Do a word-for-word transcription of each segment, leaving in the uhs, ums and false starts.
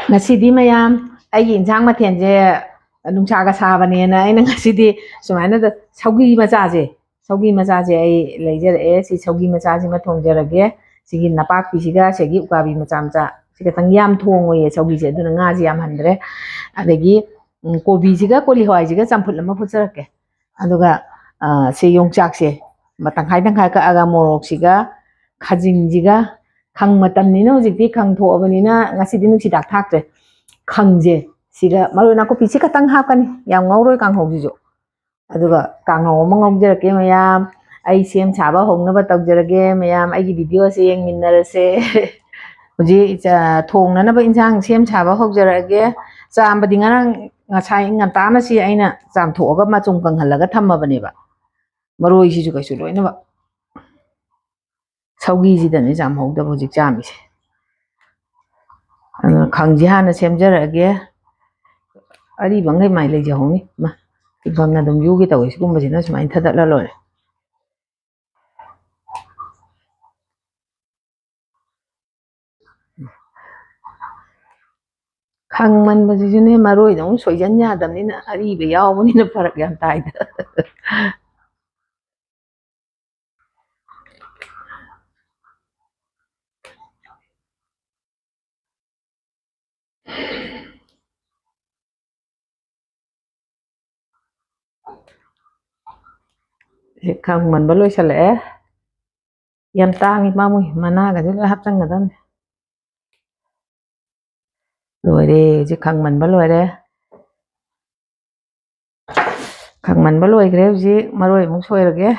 ꯉꯁꯤꯗꯤ ꯃꯌꯥꯝ ꯑꯩꯒꯤ ꯏꯟꯁꯥꯡ ꯃꯊꯦꯜꯁꯦ ꯅꯨꯡꯁꯥꯒ ꯁꯥꯕꯅꯦꯅ ꯑꯩꯅ ꯉꯁꯤꯗꯤ ꯁꯨꯃꯥꯏꯅ ꯁꯧꯒꯤ ꯃꯆꯥꯁꯦ, ꯁꯧꯒꯤ ꯃꯆꯥꯁꯦ ꯑꯩ ꯂꯩꯖꯔꯛꯑꯦ꯫ ꯁꯤ ꯁꯧꯒꯤ ꯃꯆꯥꯁꯤꯃ ꯊꯣꯡꯖꯔꯒꯦ꯫ ꯁꯤꯒꯤ ꯅꯄꯥꯛꯄꯤꯁꯤꯒ ꯁꯤꯒꯤ ꯎꯀꯥꯕꯤ ꯃꯆꯥ ꯃꯆꯥ ꯁꯤ ꯈꯤꯇꯪ ꯌꯥꯝ ꯊꯣꯡꯉꯣꯏꯌꯦ ꯁꯧꯒꯤꯁꯦ, ꯑꯗꯨꯅ ꯉꯥꯁꯦ ꯌꯥꯝꯍꯟꯗ꯭ꯔꯦ꯫ ꯑꯗꯒꯤ ꯎꯝ, ꯀꯣꯕꯤꯁꯤꯒ ꯀꯣꯂꯤ ꯍꯋꯥꯏꯁꯤꯒ ꯆꯝꯐꯨꯠ ꯑꯃ ꯐꯨꯠꯆꯔꯛꯀꯦ꯫ ꯑꯗꯨꯒ ꯁꯤ ꯌꯣꯡꯆꯥꯛꯁꯦ ꯇꯪꯈꯥꯏ ꯇꯪꯈꯥꯏ ꯀꯛꯑꯒ ꯃꯣꯔꯣꯛꯁꯤꯒ ꯈꯥꯖꯤꯡꯁꯤꯒ, ꯈꯪ ꯃꯇꯝꯅꯤꯅ ꯍꯧꯖꯤꯛꯇꯤ ꯈꯪ ꯊꯣꯛꯑꯕꯅꯤꯅ ꯉꯁꯤꯗꯤ ꯅꯨꯡꯁꯤꯗꯥꯛ ꯊꯥꯛꯇ꯭ꯔꯦ꯫ ꯈꯪꯁꯦ ꯁꯤꯒ ꯃꯔꯣꯏ ꯅꯥꯀꯨꯞꯄꯤꯁꯤ ꯈꯛꯇꯪ ꯍꯥꯞꯀꯅꯤ, ꯌꯥꯝ ꯉꯧꯔꯣꯏ ꯀꯥꯡꯍꯧꯁꯤꯁꯨ꯫ ꯑꯗꯨꯒ ꯀꯥꯡꯍꯧ ꯑꯃ ꯉꯧꯖꯔꯛꯀꯦ ꯃꯌꯥꯝ꯫ ꯑꯩ ꯁꯦꯝ ꯁꯥꯕ ꯍꯧꯅꯕ ꯇꯧꯖꯔꯒꯦ ꯃꯌꯥꯝ꯫ ꯑꯩꯒꯤ ꯚꯤꯗꯤꯑꯣꯁꯦ ꯌꯦꯡꯃꯤꯟꯅꯔꯁꯦ꯫ ꯍꯧꯖꯤꯛ ꯊꯣꯡꯅꯅꯕ ꯏꯟꯁꯥꯡ ꯁꯦꯝ ꯁꯥꯕ ꯍꯧꯖꯔꯛꯑꯒꯦ꯫ ꯆꯥꯝꯕꯗꯤ ꯉꯔꯥꯡ ꯉꯁꯥꯏ ꯉꯟꯇꯥꯅ ꯁꯤ ꯑꯩꯅ ꯆꯥꯝꯊꯣꯛꯑꯒ ꯃꯆꯨꯝ ꯀꯪꯍꯜꯂꯒ ꯊꯝꯃꯕꯅꯦꯕ꯫ ꯃꯔꯣꯏꯁꯤꯁꯨ ꯀꯩꯁꯨ ꯂꯣꯏꯅꯃꯛ ꯁꯧꯒꯤꯁꯤꯗꯅꯦ ꯆꯥꯝꯍꯧꯗꯕ ꯍꯧꯖꯤꯛ ꯆꯥꯝꯃꯤꯁꯦ꯫ ꯑꯗꯨꯅ ꯈꯪꯁꯤ ꯍꯥꯟꯅ ꯁꯦꯝꯖꯔꯛꯑꯒꯦ꯫ ꯑꯔꯤꯕꯈꯩ ꯃꯥꯏ ꯂꯩꯖꯍꯧꯅꯤ꯫ ꯏꯃꯥ, ꯏꯕꯪꯅ ꯑꯗꯨꯝ ꯌꯨꯒꯦ ꯇꯧꯋꯦ꯫ ꯁꯤꯒꯨꯝꯕꯁꯤꯅ ꯁꯨꯃꯥꯏꯅ ꯊꯗꯠꯂ ꯂꯣꯏꯔꯦ꯫ ꯈꯪꯃꯟꯕꯁꯤꯁꯨꯅꯦ, ꯃꯔꯣꯏꯗ ꯑꯃꯨꯛ ꯁꯣꯏꯖꯟ ꯌꯥꯗꯕꯅꯤꯅ ꯑꯔꯤꯕ ꯌꯥꯎꯕꯅꯤꯅ ꯐꯔꯛ ꯌꯥꯝ ꯇꯥꯏꯗ꯫ ꯈꯪꯃꯟꯕ ꯂꯣꯏꯁꯜꯂꯛꯑꯦ꯫ ꯌꯥꯝ ꯇꯥꯡꯉꯤ ꯄꯥꯝꯃꯨꯏ, ꯃꯅꯥꯒꯁꯦ ꯂꯣꯏ ꯍꯥꯞꯆꯟꯒꯗꯕꯅꯤ꯫ ꯂꯣꯏꯔꯦ ꯍꯧꯖꯤꯛ ꯈꯪꯃꯟꯕ ꯂꯣꯏꯔꯦ꯫ ꯈꯪꯃꯟꯕ ꯂꯣꯏꯈ꯭ꯔꯦ꯫ ꯍꯧꯖꯤꯛ ꯃꯔꯣꯏ ꯑꯃꯨꯛ ꯁꯣꯏꯔꯒꯦ꯫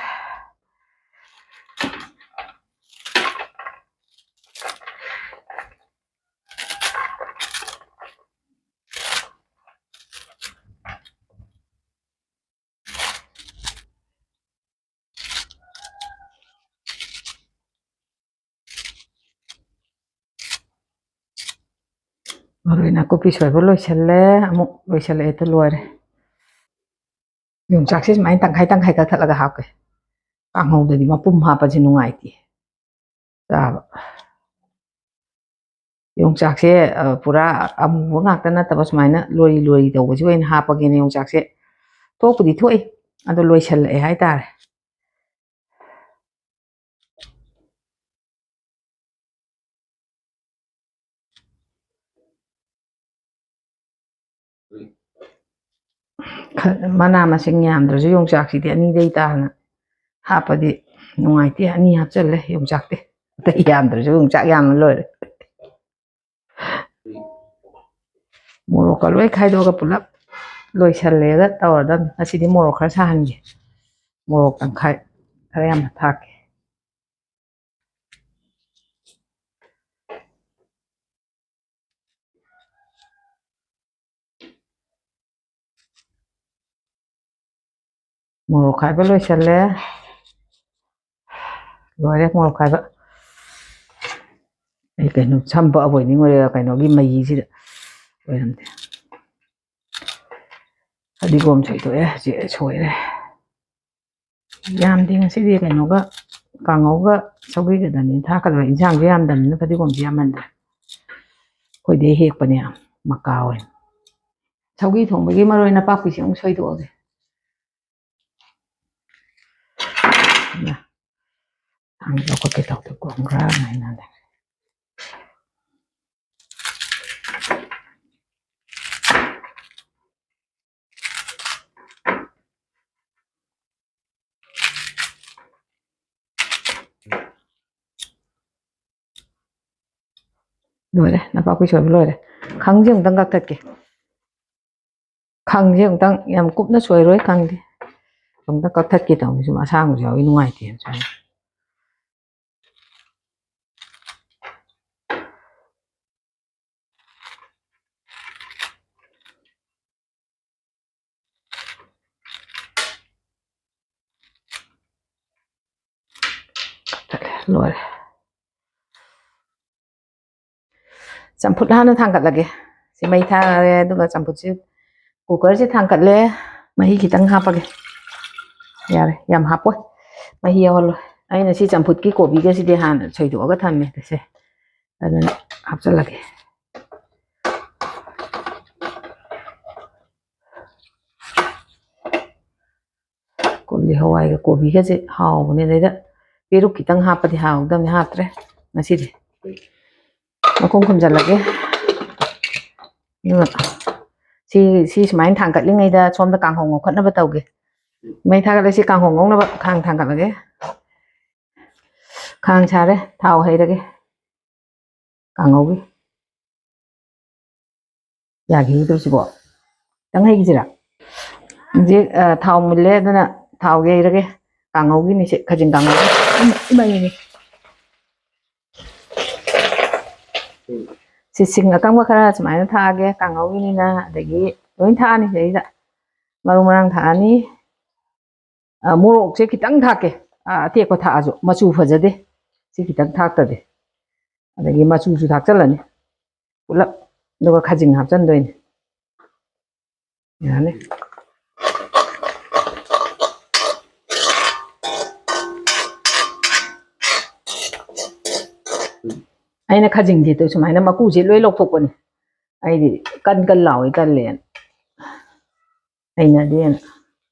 ꯃꯔꯣꯏ ꯅꯥꯀꯨꯞꯄꯤ ꯁꯣꯏꯕ ꯂꯣꯏꯁꯜꯂꯦ꯫ ꯑꯃꯨꯛ ꯂꯣꯏꯁꯜꯂꯛꯑꯦ꯫ ꯑꯗꯨ ꯂꯣꯏꯔꯦ꯫ ꯌꯣꯡꯆꯥꯛꯁꯦ ꯁꯨꯃꯥꯏꯅ ꯇꯪꯈꯥꯏ ꯇꯪꯈꯥꯏ ꯀꯛꯊꯠꯂꯒ ꯍꯥꯞꯀꯦ꯫ ꯀꯥꯡꯍꯧꯗꯗꯤ ꯃꯄꯨꯝ ꯍꯥꯞꯄꯁꯦ ꯅꯨꯡꯉꯥꯏꯇꯦ ꯆꯥꯕ꯫ ꯌꯣꯡꯆꯥꯛꯁꯦ, ꯑ, ꯄꯨꯔꯥ ꯑꯃꯨꯕ ꯉꯥꯛꯇ ꯅꯠꯇꯕ ꯁꯨꯃꯥꯏꯅ ꯂꯣꯏꯔꯤ ꯂꯣꯏꯔꯤ ꯇꯧꯕꯁꯤ ꯑꯣꯏꯅ ꯍꯥꯞꯄꯒꯦꯅ ꯌꯣꯡꯆꯥꯛꯁꯦ ꯊꯣꯛꯄꯨꯗꯤ ꯊꯣꯛꯏ, ꯑꯗꯣ ꯂꯣꯏꯁꯜꯂꯛꯑꯦ ꯍꯥꯏꯇꯥꯔꯦ꯫ ꯈ-, ꯃꯅꯥ ꯃꯁꯤꯡ ꯌꯥꯝꯗ꯭ꯔꯁꯨ ꯌꯣꯡꯆꯥꯛꯁꯤꯗꯤ ꯑꯅꯤꯗꯩ ꯇꯥꯅ ꯍꯥꯞꯄꯗꯤ ꯅꯨꯡꯉꯥꯏꯇꯦ꯫ ꯑꯅꯤ ꯍꯥꯞꯆꯜꯂꯦ ꯌꯣꯡꯆꯥꯛꯇꯤ꯫ ꯑꯇꯩ ꯌꯥꯝꯗ꯭ꯔꯁꯨ ꯌꯣꯡꯆꯥꯛ ꯌꯥꯝꯅ ꯂꯣꯏꯔꯦ꯫ ꯃꯣꯔꯣꯛꯀ ꯂꯣꯏ ꯈꯥꯏꯗꯣꯛꯑꯒ ꯄꯨꯂꯞ ꯂꯣꯏꯁꯜꯂꯦꯒ ꯇꯧꯔꯗꯝꯅꯤ꯫ ꯉꯁꯤꯗꯤ ꯃꯣꯔꯣꯛ ꯈꯔ ꯁꯥꯍꯟꯒꯦ꯫ ꯃꯣꯔꯣꯛ ꯇꯪꯈꯥꯏ ꯈꯔ ꯌꯥꯝꯅ ꯊꯥꯛꯀꯦ꯫ ꯃꯣꯔꯣꯛ ꯈꯥꯏꯕ ꯂꯣꯏꯁꯜꯂꯦ꯫ ꯂꯣꯏꯔꯦ ꯃꯣꯔꯣꯛ ꯈꯥꯏꯕ꯫ ꯑꯩ ꯀꯩꯅꯣ ꯁꯝ ꯄꯛꯑꯕꯣꯏ ꯅꯤꯡꯉꯨꯔꯦ ꯀꯩꯅꯣꯒꯤ ꯃꯍꯤꯁꯤꯗ꯫ ꯑꯣꯏꯔꯝꯗꯦ꯫ ꯐꯗꯤꯒꯣꯝ ꯁꯣꯏꯗꯣꯛꯑꯦ, ꯍꯧꯖꯤꯛ ꯁꯣꯏꯔꯦ꯫ ꯌꯥꯝꯗꯦ ꯉꯁꯤꯗꯤ ꯀꯩꯅꯣꯒ ꯀꯥꯡꯉꯧꯒ ꯁꯧꯒ꯭ꯔꯤꯒꯗꯅꯤ ꯊꯥꯛꯀꯗꯕ, ꯏꯟꯁꯥꯡꯁꯨ ꯌꯥꯝꯗꯕꯅꯤꯅ ꯐꯗꯤꯒꯣꯝꯁꯨ ꯌꯥꯝꯃꯟꯗ꯭ꯔꯦ꯫ ꯑꯩꯈꯣꯏꯗꯤ ꯍꯦꯛꯄꯅꯦ ꯃꯀꯥ ꯑꯣꯏꯅ꯫ ꯁꯧꯒ꯭ꯔꯤ ꯊꯣꯡꯕꯒꯤ ꯃꯔꯣꯏ ꯅꯄꯥꯛꯄꯤꯁꯦ ꯑꯃꯨꯛ ꯁꯣꯏꯗꯣꯛꯑꯒꯦ꯫ ꯊꯥꯡ ꯂꯧꯈꯠꯀꯦ ꯇꯧꯗ ꯀꯣꯡꯒ꯭ꯔꯥ ꯉꯥꯏꯅꯗꯦ꯫ ꯂꯣꯏꯔꯦ, ꯅꯄꯥꯛꯄꯤ ꯁꯣꯏꯕ ꯂꯣꯏꯔꯦ꯫ ꯈꯪꯁꯦ ꯑꯃꯨꯛꯇꯪ ꯀꯛꯊꯠꯀꯦ꯫ ꯈꯪꯁꯦ ꯑꯃꯨꯛꯇꯪ ꯌꯥꯝ ꯀꯨꯞꯅ ꯁꯣꯏꯔꯣꯏ ꯈꯪꯗꯦ꯫ ꯑꯃꯨꯛꯇꯪ ꯀꯛꯊꯠꯀꯦ ꯇꯧꯅꯤ, ꯁꯨꯝ ꯑꯁꯥꯡꯕꯁꯨ ꯌꯥꯎꯏ, ꯅꯨꯡꯉꯥꯏꯇꯦꯅ ꯁꯨꯃꯥꯏꯅ꯫ ꯂꯣꯏꯔꯦ꯫ ꯆꯝꯐꯨꯠ ꯍꯥꯟꯅ ꯊꯥꯡꯒꯠꯂꯒꯦ꯫ ꯁꯤ ꯃꯩ ꯊꯥꯔꯦ, ꯑꯗꯨꯒ ꯆꯝꯐꯨꯠꯁꯤ, ꯀꯨꯀꯔꯁꯤ ꯊꯥꯡꯒꯠꯂꯦ꯫ ꯃꯍꯤ ꯈꯤꯇꯪ ꯍꯥꯞꯄꯒꯦ꯫ ꯌꯥꯔꯦ, ꯌꯥꯝ ꯍꯥꯞꯄꯣꯏ, ꯃꯍꯤ ꯌꯥꯎꯍꯜꯂꯣꯏ꯫ ꯑꯩꯅ ꯁꯤ ꯆꯝꯐꯨꯠꯀꯤ ꯀꯣꯕꯤꯒꯁꯤꯗꯤ ꯍꯥꯟꯅ ꯁꯣꯏꯗꯣꯛꯑꯒ ꯊꯝꯃꯦ ꯁꯦ꯫ ꯑꯗꯨꯅ ꯍꯥꯞꯆꯤꯜꯂꯒꯦ꯫ ꯀꯣꯂꯤ ꯍꯋꯥꯏꯒ ꯀꯣꯕꯤꯒꯁꯦ ꯍꯥꯎꯕꯅꯦ꯫ ꯑꯗꯩꯗ ꯄꯦꯔꯨꯛ ꯈꯤꯇꯪ ꯍꯥꯞꯄꯗꯤ ꯍꯥꯎꯒꯗꯕꯅꯤ, ꯍꯥꯞꯇ꯭ꯔꯦ ꯉꯁꯤꯗꯤ꯫ ꯃꯈꯨꯝ ꯈꯨꯝꯖꯤꯜꯂꯒꯦ꯫ ꯑꯗꯨꯒ ꯁꯤ, ꯁꯤ ꯁꯨꯃꯥꯏꯅ ꯊꯥꯡꯒꯠꯂꯤꯉꯩꯗ ꯁꯣꯝꯗ ꯀꯥꯡꯍꯧ ꯉꯧꯈꯠꯅꯕ ꯇꯧꯒꯦ꯫ ꯃꯩ ꯊꯥꯒꯠꯂꯦ꯫ ꯁꯤ ꯀꯥꯡꯍꯧ ꯉꯧꯅꯕ ꯈꯥꯡ ꯊꯥꯡꯒꯠꯂꯒꯦ꯫ ꯈꯥꯡ ꯁꯥꯔꯦ, ꯊꯥꯎ ꯍꯩꯔꯒꯦ ꯀꯥꯡꯍꯧꯒꯤ꯫ ꯌꯥꯈꯤꯗ꯭ꯔꯣ ꯁꯤꯕꯣ? ꯈꯤꯇꯪ ꯍꯩꯈꯤꯁꯤꯔꯥ? ꯍꯧꯖꯤꯛ, ꯑ, ꯊꯥꯎ ꯃꯨꯜꯂꯦ, ꯑꯗꯨꯅ ꯊꯥꯎ ꯌꯩꯔꯒꯦ꯫ ꯀꯥꯡꯍꯧꯒꯤꯅꯤ ꯁꯤ, ꯈꯖꯤꯡ ꯀꯥꯡꯍꯧꯒꯤ꯫ ꯏꯃꯥ, ꯏꯃꯥ, ꯏꯃꯥ꯫ ꯁꯤ ꯁꯤꯡ ꯑꯀꯪꯕ ꯈꯔ ꯁꯨꯃꯥꯏꯅ ꯊꯥꯛꯑꯒꯦ ꯀꯥꯡꯍꯧꯒꯤꯅꯤꯅ, ꯑꯗꯒꯤ ꯂꯣꯏ ꯊꯥꯛꯑꯅꯤ ꯁꯤꯗꯩꯗ꯫ ꯃꯔꯨ ꯃꯔꯥꯡ ꯊꯥꯛꯑꯅꯤ꯫ ꯑ, ꯃꯣꯔꯣꯛꯁꯦ ꯈꯤꯇꯪ ꯊꯥꯛꯀꯦ꯫ ꯑ, ꯑꯇꯦꯛꯄ ꯊꯥꯛꯑꯁꯨ ꯃꯆꯨ ꯐꯖꯗꯦ꯫ ꯁꯤ ꯈꯤꯇꯪ ꯊꯥꯛꯇꯗꯤ꯫ ꯑꯗꯒꯤ ꯃꯆꯨꯁꯨ ꯊꯥꯛꯆꯜꯂꯅꯤ ꯄꯨꯂꯞ꯫ ꯑꯗꯨꯒ ꯈꯖꯤꯡ ꯍꯥꯞꯆꯟꯗꯣꯏꯅꯤ꯫ ꯌꯥꯅꯤ꯫ ꯑꯩꯅ ꯈꯖꯤꯡꯁꯤꯗ ꯁꯨꯃꯥꯏꯅ ꯃꯀꯨꯁꯦ ꯂꯣꯏ ꯂꯧꯊꯣꯛꯄꯅꯤ꯫ ꯑꯩꯗꯤ ꯀꯟ ꯀꯟ ꯂꯥꯎꯏ ꯇꯜꯂꯦꯅ꯫ ꯍꯩꯅꯗꯦꯅ꯫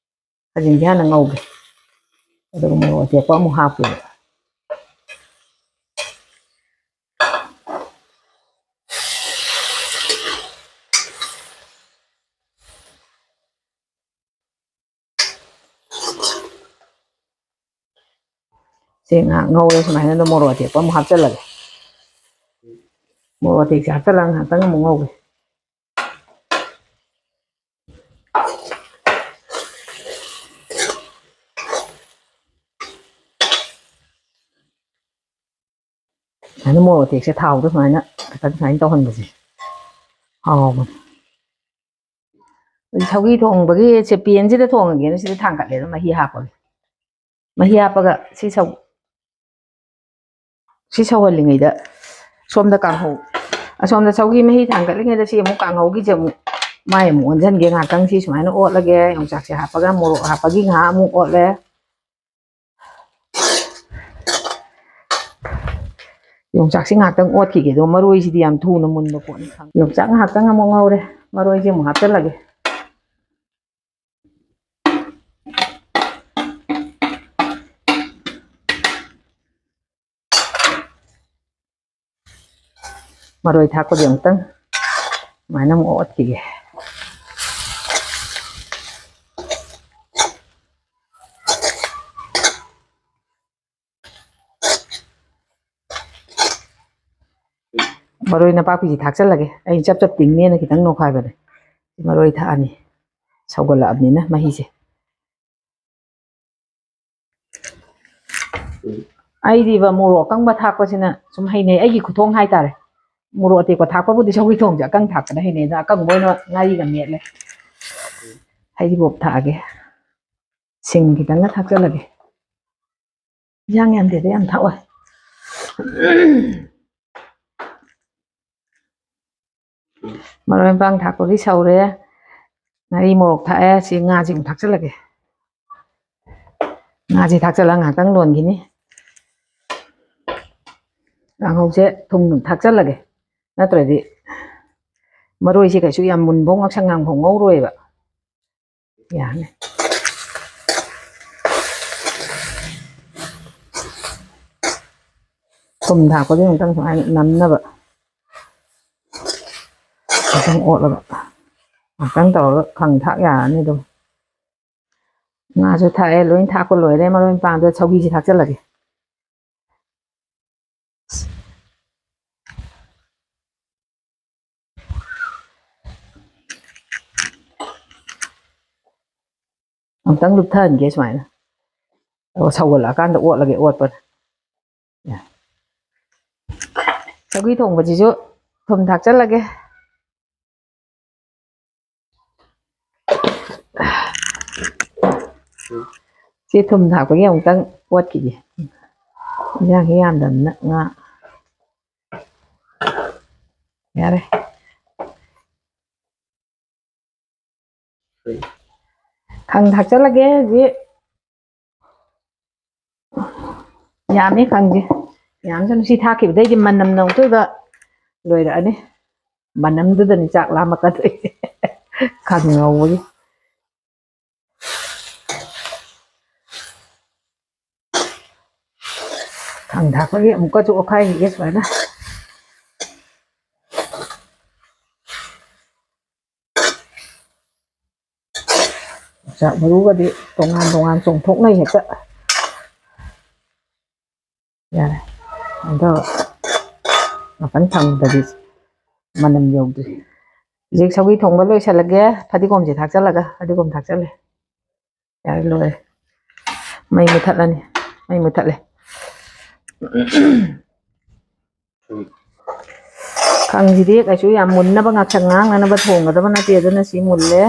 ꯈꯖꯤꯡꯁꯦ ꯍꯥꯟꯅ ꯉꯧꯒꯦ꯫ ꯑꯗꯨꯒ ꯃꯣꯔꯣꯛ ꯑꯇꯦꯛꯄ ꯑꯃꯨꯛ ꯍꯥꯞꯀꯦꯕ꯫ ꯁꯤ ꯉꯥꯏꯍꯥꯛ ꯉꯧꯔꯦ ꯁꯨꯃꯥꯏꯅ꯫ ꯑꯗꯣ ꯃꯣꯔꯣꯛ ꯑꯇꯦꯛꯄ ꯑꯃꯨꯛ ꯍꯥꯞꯆꯜꯂꯒꯦ꯫ ꯃꯣꯔꯣꯛ ꯑꯇꯦꯛꯁꯦ ꯍꯥꯞꯆꯜꯂꯒ ꯉꯥꯏꯍꯥꯛꯇꯪ ꯑꯃꯨꯛ ꯉꯧꯒꯦ꯫ ꯁꯨꯃꯥꯏꯅ ꯃꯣꯔꯣꯛ ꯑꯇꯦꯛꯁꯦ ꯊꯥꯎꯗ ꯁꯨꯃꯥꯏꯅ ꯈꯤꯇꯪ ꯁꯨꯃꯥꯏꯅ ꯇꯧꯍꯟꯕꯁꯦ ꯍꯥꯎꯕꯅꯦ꯫ ꯑꯗꯨ ꯁꯧꯒ꯭ꯔꯤ ꯊꯣꯡꯕꯒꯤ ꯁꯦ ꯄꯦꯟꯁꯤꯗ ꯊꯣꯡꯉꯒꯦꯅ ꯁꯤꯗ ꯊꯥꯡꯒꯠꯂꯦ, ꯑꯗꯨꯝ ꯃꯍꯤ ꯍꯥꯞꯄꯒꯦ꯫ ꯃꯍꯤ ꯍꯥꯞꯄꯒ ꯁꯤ ꯁꯧ-, ꯁꯤ ꯁꯧꯍꯜꯂꯤꯉꯩꯗ ꯁꯣꯝꯗ ꯀꯥꯡꯍꯧ, ꯑꯁꯣꯝꯗ ꯁꯧꯒꯤ ꯃꯍꯤ ꯊꯥꯡꯒꯠꯂꯤꯉꯩꯗ ꯁꯤ ꯑꯃꯨꯛ ꯀꯥꯡꯍꯧꯒꯤꯁꯦ ꯑꯃꯨꯛ ꯃꯥꯏ ꯑꯃꯨꯛ ꯑꯣꯟꯁꯤꯟꯒꯦ ꯉꯥꯏꯍꯥꯛꯇꯪ꯫ ꯁꯤ ꯁꯨꯃꯥꯏꯅ ꯑꯣꯠꯂꯒꯦ꯫ ꯌꯣꯡꯆꯥꯛꯁꯦ ꯍꯥꯞꯄꯒ ꯃꯣꯔꯣꯛ ꯍꯥꯞꯄꯒꯤ ꯉꯥꯏꯍꯥꯛ ꯑꯃꯨꯛ ꯑꯣꯠꯂꯦ꯫ ꯌꯣꯡꯆꯥꯛꯁꯤ ꯉꯥꯏꯍꯥꯛꯇꯪ ꯑꯣꯠꯈꯤꯒꯦ꯫ ꯑꯗꯣ ꯃꯔꯣꯏꯁꯤꯗꯤ ꯌꯥꯝ ꯊꯨꯅ ꯃꯨꯟꯕ ꯄꯣꯠꯅꯤ ꯈꯪꯉꯦ꯫ ꯌꯣꯡꯆꯥꯛ ꯉꯥꯏꯍꯥꯛꯇꯪ ꯑꯃꯨꯛ ꯉꯧꯔꯦ꯫ ꯃꯔꯣꯏꯁꯦ ꯑꯃꯨꯛ ꯍꯥꯞꯆꯤꯜꯂꯒꯦ꯫ ꯃꯔꯣꯏ ꯊꯥꯛꯄꯗꯤ ꯑꯃꯨꯛꯇꯪ ꯁꯨꯃꯥꯏꯅ ꯑꯃꯨꯛ ꯑꯣꯠꯈꯤꯒꯦ꯫ ꯃꯔꯣꯏ ꯅꯄꯥꯛꯄꯤꯁꯤ ꯊꯥꯛꯆꯜꯂꯒꯦ꯫ ꯑꯩ ꯆꯞ ꯆꯞ ꯇꯤꯡꯅꯦꯅ ꯈꯤꯇꯪ ꯅꯣꯈꯥꯏꯕꯅꯦ꯫ ꯃꯔꯣꯏ ꯊꯥꯛꯑꯅꯤ꯫ ꯁꯧꯒꯠꯂꯛꯑꯕꯅꯤꯅ ꯃꯍꯤꯁꯦ꯫ ꯑꯩꯗꯤꯕ ꯃꯣꯔꯣꯛ ꯑꯀꯪꯕ ꯊꯥꯛꯄꯁꯤꯅ ꯁꯨꯝ ꯍꯩꯅꯩ, ꯑꯩꯒꯤ ꯈꯨꯊꯣꯡ ꯍꯥꯏꯇꯥꯔꯦ꯫ ꯃꯣꯔꯣꯛ ꯑꯇꯦꯛꯄ ꯊꯥꯛꯄꯕꯨꯗꯤ ꯁꯧꯒ꯭ꯔꯤ ꯊꯣꯡꯁꯦ ꯑꯀꯪ ꯊꯥꯛꯄꯅ ꯍꯩꯅꯩ, ꯑꯗ ꯑꯀꯪꯕ ꯑꯣꯏꯅ ꯉꯥꯔꯤꯒ ꯃꯦꯠꯂꯦ꯫ ꯍꯩꯔꯤꯕꯣꯞ ꯊꯥꯛꯑꯒꯦ꯫ ꯁꯤꯡ ꯈꯤꯇꯪꯒ ꯊꯥꯛꯆꯜꯂꯒꯦ꯫ ꯏꯟꯖꯥꯡ ꯌꯥꯝꯗꯦꯗ, ꯌꯥꯝ ꯊꯥꯛꯑꯣꯏ꯫ ꯃꯔꯣꯏ ꯃꯄꯥꯡ ꯊꯥꯛꯄꯒꯤ ꯁꯧꯔꯦ꯫ ꯉꯥꯔꯤ ꯃꯣꯔꯣꯛ ꯊꯥꯛꯑꯦ꯫ ꯁꯤ ꯉꯥꯁꯤ ꯑꯃꯨꯛ ꯊꯥꯛꯆꯜꯂꯒꯦ꯫ ꯉꯥꯁꯤ ꯊꯥꯛꯆꯜꯂꯒ ꯉꯥꯏꯍꯥꯛꯇꯪ ꯂꯣꯟꯈꯤꯅꯤ꯫ ꯀꯥꯡꯍꯧꯁꯦ ꯊꯨꯝ ꯊꯥꯛꯆꯜꯂꯒꯦ, ꯅꯠꯇ꯭ꯔꯗꯤ ꯃꯔꯣꯏꯁꯦ ꯀꯩꯁꯨ ꯌꯥꯝ ꯃꯨꯟꯕꯧ ꯉꯥꯛꯁꯪ ꯉꯥꯡꯕꯧ ꯉꯧꯔꯣꯏꯕ꯫ ꯌꯥꯅꯤ꯫ ꯊꯨꯝ ꯊꯥꯛꯄꯗꯤ ꯑꯃꯨꯛꯇꯪ ꯁꯨꯃꯥꯏꯅ ꯅꯝꯅꯕ ꯉꯥꯛꯇꯪ ꯑꯣꯠꯂꯒ ꯉꯥꯛꯇꯪ ꯇꯧꯔꯒ ꯈꯪ ꯊꯥꯛ ꯌꯥꯔꯅꯤ ꯑꯗꯨꯝ꯫ ꯉꯥꯁꯨ ꯊꯥꯛꯑꯦ, ꯂꯣꯏ ꯊꯥꯛꯄ ꯂꯣꯏꯔꯦ꯫ ꯃꯔꯣꯏ ꯃꯄꯥꯡꯗ ꯁꯧꯒꯤꯁꯤ ꯊꯥꯛꯆꯜꯂꯒꯦ꯫ ꯑꯃꯨꯛꯇꯪ ꯂꯨꯞꯊꯍꯟꯒꯦ ꯁꯨꯃꯥꯏꯅ꯫ ꯑꯗꯨꯒ ꯁꯧꯒꯠꯂꯛꯑꯀꯥꯟꯗ ꯑꯣꯠꯂꯒꯦ, ꯑꯣꯠꯄꯗ꯫ ꯁꯧꯒ꯭ꯔꯤ ꯊꯣꯡꯕꯁꯤꯁꯨ ꯊꯨꯝ ꯊꯥꯛꯆꯜꯂꯒꯦ꯫ ꯁꯤ ꯊꯨꯝ ꯊꯥꯛꯄꯒꯤ ꯑꯃꯨꯛꯇꯪ ꯑꯣꯠꯈꯤꯒꯦ꯫ ꯏꯟꯖꯥꯡꯁꯦ ꯌꯥꯝꯗꯕꯅꯤꯅ ꯉꯥ꯫ ꯌꯥꯔꯦ꯫ ꯈꯪ ꯊꯥꯛꯆꯜꯂꯒꯦ ꯍꯧꯖꯤꯛ꯫ ꯌꯥꯝꯃꯤ ꯈꯪꯁꯦ꯫ ꯌꯥꯝꯁꯨ ꯅꯨꯡꯁꯤ ꯊꯥꯛꯈꯤꯕꯗꯩꯗꯤ ꯃꯅꯝ ꯅꯧꯗꯣꯏꯕ ꯂꯣꯏꯔꯛꯑꯅꯤ꯫ ꯃꯅꯝꯗꯨꯗꯅꯤ ꯆꯥꯛ ꯂꯥꯝꯃꯛꯀꯗꯣꯏꯁꯦ꯫ ꯈꯥꯡ ꯉꯧꯕꯒꯤ꯫ ꯈꯥꯡ ꯊꯥꯛꯄꯒꯤ ꯑꯃꯨꯛꯀꯁꯨ ꯑꯣꯠꯈꯥꯏꯈꯤꯒꯦ ꯁꯨꯃꯥꯏꯅ꯫ ꯌꯣꯡꯆꯥꯛ ꯃꯔꯨꯒꯗꯤ ꯇꯣꯉꯥꯟ ꯇꯣꯉꯥꯟ ꯆꯣꯡꯊꯣꯛꯅꯩ ꯍꯦꯛꯇ꯫ ꯌꯥꯔꯦ꯫ ꯑꯗꯣ ꯉꯥꯛꯇꯪ ꯊꯝꯗꯗꯤ ꯃꯅꯝ ꯌꯧꯗ꯭ꯔꯤ꯫ ꯍꯧꯖꯤꯛ ꯁꯧꯒ꯭ꯔꯤ ꯊꯣꯡꯕ ꯂꯣꯏꯁꯜꯂꯒꯦ꯫ ꯐꯗꯤꯒꯣꯝꯁꯦ ꯊꯥꯛꯆꯜꯂꯒ, ꯐꯗꯤꯒꯣꯝ ꯊꯥꯛꯆꯜꯂꯦ꯫ ꯌꯥꯔꯦ, ꯂꯣꯏꯔꯦ꯫ ꯃꯩ ꯃꯨꯊꯠꯂꯅꯤ꯫ ꯃꯩ ꯃꯨꯊꯠꯂꯦ꯫ ꯈꯪꯁꯤꯗꯤ ꯀꯩꯁꯨ ꯌꯥꯝ ꯃꯨꯟꯅꯕ ꯉꯥꯛꯁꯪ ꯉꯥꯡꯅꯅꯕ ꯊꯣꯡꯒꯗꯕ ꯅꯠꯇꯦ, ꯑꯗꯨꯅ ꯁꯤ ꯃꯨꯜꯂꯦ꯫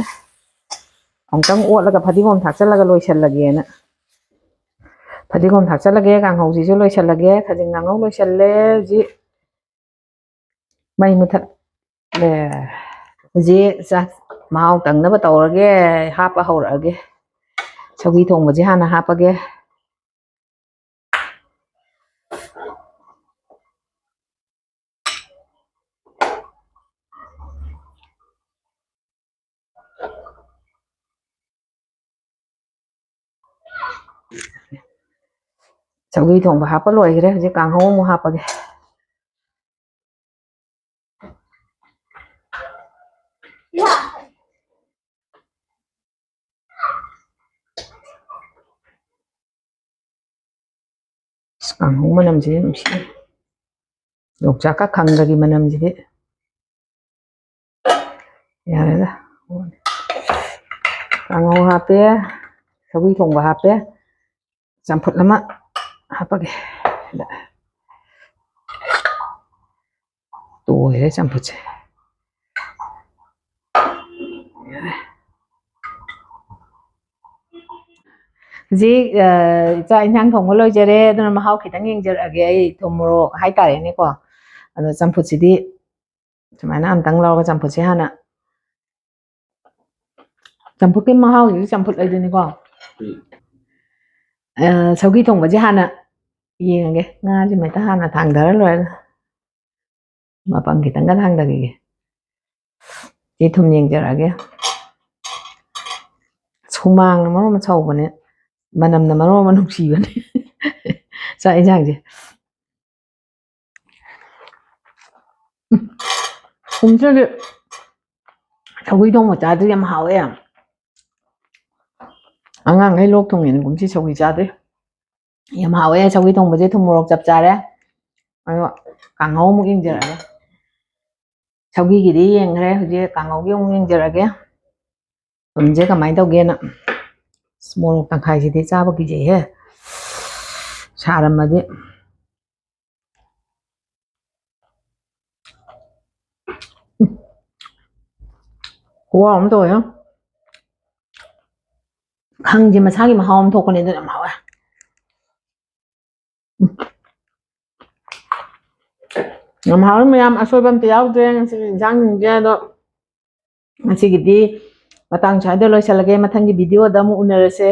ꯑꯃꯨꯛꯇꯪ ꯑꯣꯠꯂꯒ ꯐꯗꯤꯒꯣꯝ ꯊꯥꯛꯆꯜꯂꯒ ꯂꯣꯏꯁꯜꯂꯒꯦꯅ꯫ ꯐꯗꯤꯒꯣꯝ ꯊꯥꯛꯆꯜꯂꯒꯦ, ꯀꯥꯡꯍꯧꯁꯤꯁꯨ ꯂꯣꯏꯁꯜꯂꯒꯦ, ꯈꯥꯖꯤꯡ ꯉꯥꯉꯧ ꯂꯣꯏꯁꯜꯂꯦ꯫ ꯍꯧꯖꯤꯛ ꯃꯩ ꯃꯨꯊꯠꯂꯦ꯫ ꯍꯧꯖꯤꯛ ꯆꯥꯛ ꯃꯍꯥꯎ ꯇꯪꯅꯕ ꯇꯧꯔꯒꯦ, ꯍꯥꯞꯄ ꯍꯧꯔꯛꯑꯒꯦ꯫ ꯁꯧꯒ꯭ꯔꯤ ꯊꯣꯡꯕꯁꯦ ꯍꯥꯟꯅ ꯍꯥꯞꯄꯒꯦ꯫ ꯁꯧꯒ꯭ꯔꯤ ꯊꯣꯡꯕ ꯍꯥꯞꯄ ꯂꯣꯏꯈ꯭ꯔꯦ꯫ ꯍꯧꯖꯤꯛ ꯀꯥꯡꯍꯧ ꯑꯃꯨꯛ ꯍꯥꯞꯄꯒꯦ꯫ ꯑꯁ, ꯀꯥꯡꯍꯧ ꯃꯅꯝꯁꯤꯗꯤ ꯅꯨꯡꯁꯤ꯫ ꯌꯣꯡꯆꯥꯛꯀ ꯈꯪꯒꯒꯤ ꯃꯅꯝꯁꯤꯗꯤ꯫ ꯌꯥꯔꯦꯗ꯫ ꯀꯥꯡꯍꯧ ꯍꯥꯞꯄꯦ, ꯁꯧꯒ꯭ꯔꯤ ꯊꯣꯡꯕ ꯍꯥꯞꯄꯦ, ꯆꯝꯐꯨꯠ ꯑꯃ ꯍꯥꯞꯄꯒꯦ꯫ ꯇꯣꯏꯔꯦ ꯆꯝꯐꯨꯠꯁꯦ꯫ ꯍꯧꯖꯤꯛ, ꯑ, ꯆꯥꯛ ꯏꯟꯁꯥꯡ ꯊꯣꯡꯕ ꯂꯣꯏꯖꯔꯦ, ꯑꯗꯨꯅ ꯃꯍꯥꯎ ꯈꯤꯇꯪ ꯌꯦꯡꯖꯔꯛꯑꯒꯦ꯫ ꯑꯩ ꯊꯨꯝ ꯃꯣꯔꯣꯛ ꯍꯥꯏꯇꯥꯔꯦꯅꯦꯀꯣ꯫ ꯑꯗꯣ ꯆꯝꯐꯨꯠꯁꯤꯗꯤ ꯁꯨꯃꯥꯏꯅ ꯑꯝꯇꯪ ꯂꯧꯔꯒ ꯆꯝꯐꯨꯠꯁꯦ ꯍꯥꯟꯅ, ꯆꯝꯐꯨꯠꯀꯤ ꯃꯍꯥꯎꯁꯤꯗꯤ ꯆꯝꯐꯨꯠ ꯍꯥꯏꯗꯨꯅꯤꯀꯣ꯫ ꯎꯝ꯫ ꯑ, ꯁꯧꯒ꯭ꯔꯤ ꯊꯣꯡꯕꯁꯦ ꯍꯥꯟꯅ ꯌꯦꯡꯉꯒꯦ꯫ ꯉꯥꯁꯤ ꯃꯩꯇꯥ ꯍꯥꯟꯅ ꯊꯥꯡꯊꯔ ꯂꯣꯏꯔꯦ꯫ ꯃꯄꯪ ꯈꯤꯇꯪꯒ ꯊꯥꯡꯊꯈꯤꯒꯦ꯫ ꯁꯤ ꯊꯨꯝ ꯌꯦꯡꯖꯔꯛꯑꯒꯦ꯫ ꯁꯨꯃꯥꯡꯅ ꯃꯔꯣꯟ ꯑꯃ ꯁꯧꯕꯅꯦ, ꯃꯅꯝꯅ ꯃꯔꯣꯟ ꯑꯃ ꯅꯨꯡꯁꯤꯕꯅꯦ꯫ ꯆꯥꯛ ꯌꯦꯟꯁꯥꯡꯁꯦ꯫ ꯎꯝ꯫ ꯀꯨꯝꯁꯤꯗꯤ ꯁꯧꯒ꯭ꯔꯤ ꯊꯣꯡꯕ ꯆꯥꯗ꯭ꯔꯤ, ꯌꯥꯝ ꯍꯥꯎꯋꯦ꯫ ꯑꯉꯥꯡꯈꯩ ꯂꯣꯛ ꯊꯨꯡꯉꯦꯅ ꯀꯨꯝꯁꯤ ꯁꯧꯒ꯭ꯔꯤ ꯆꯥꯗ꯭ꯔꯤ꯫ ꯌꯥꯝ ꯍꯥꯎꯋꯦ ꯁꯧꯒ꯭ꯔꯤ ꯊꯣꯡꯕꯁꯦ, ꯊꯨꯝ ꯃꯣꯔꯣꯛ ꯆꯞ ꯆꯥꯔꯦ꯫ ꯑꯗꯣ ꯀꯥꯡꯍꯧ ꯑꯃꯨꯛ ꯌꯦꯡꯖꯔꯛꯑꯒꯦ꯫ ꯁꯧꯒ꯭ꯔꯤꯒꯤꯗꯤ ꯌꯦꯡꯈ꯭ꯔꯦ, ꯍꯧꯖꯤꯛ ꯀꯥꯡꯍꯧꯒꯤ ꯑꯃꯨꯛ ꯌꯦꯡꯖꯔꯛꯑꯒꯦ꯫ ꯊꯨꯝꯁꯦ ꯀꯃꯥꯏꯅ ꯇꯧꯒꯦꯅ꯫ ꯑꯁ, ꯃꯣꯔꯣꯛ ꯇꯪꯈꯥꯏꯁꯤꯗꯤ ꯆꯥꯕ ꯀꯤꯖꯩꯍꯦ, ꯁꯥꯔꯝꯃꯗꯤ꯫ ꯎꯝ꯫ ꯈꯨꯍꯥꯎ ꯑꯃ ꯇꯧꯋꯦ꯫ ꯈꯪꯁꯦ ꯃꯁꯥꯒꯤ ꯃꯍꯥꯎ ꯑꯃ ꯊꯣꯛꯄꯅꯦ, ꯑꯗꯨꯅ ꯌꯥꯝ ꯍꯥꯎꯋꯦ꯫ ꯎꯝ꯫ ꯌꯥꯝ ꯍꯥꯎꯋꯦ ꯃꯌꯥꯝ, ꯑꯁꯣꯏꯕ ꯑꯝꯇ ꯌꯥꯎꯗ꯭ꯔꯦ ꯉꯁꯤꯒꯤ ꯏꯟꯁꯥꯡꯁꯤꯡꯁꯦ꯫ ꯑꯗꯣ ꯉꯁꯤꯒꯤꯗꯤ ꯃꯇꯥꯡ ꯁ꯭ꯋꯥꯏꯗ ꯂꯣꯏꯁꯤꯜꯂꯒꯦ, ꯃꯊꯪꯒꯤ ꯚꯤꯗꯤꯑꯣꯗ ꯑꯃꯨꯛ ꯎꯅꯔꯁꯦ꯫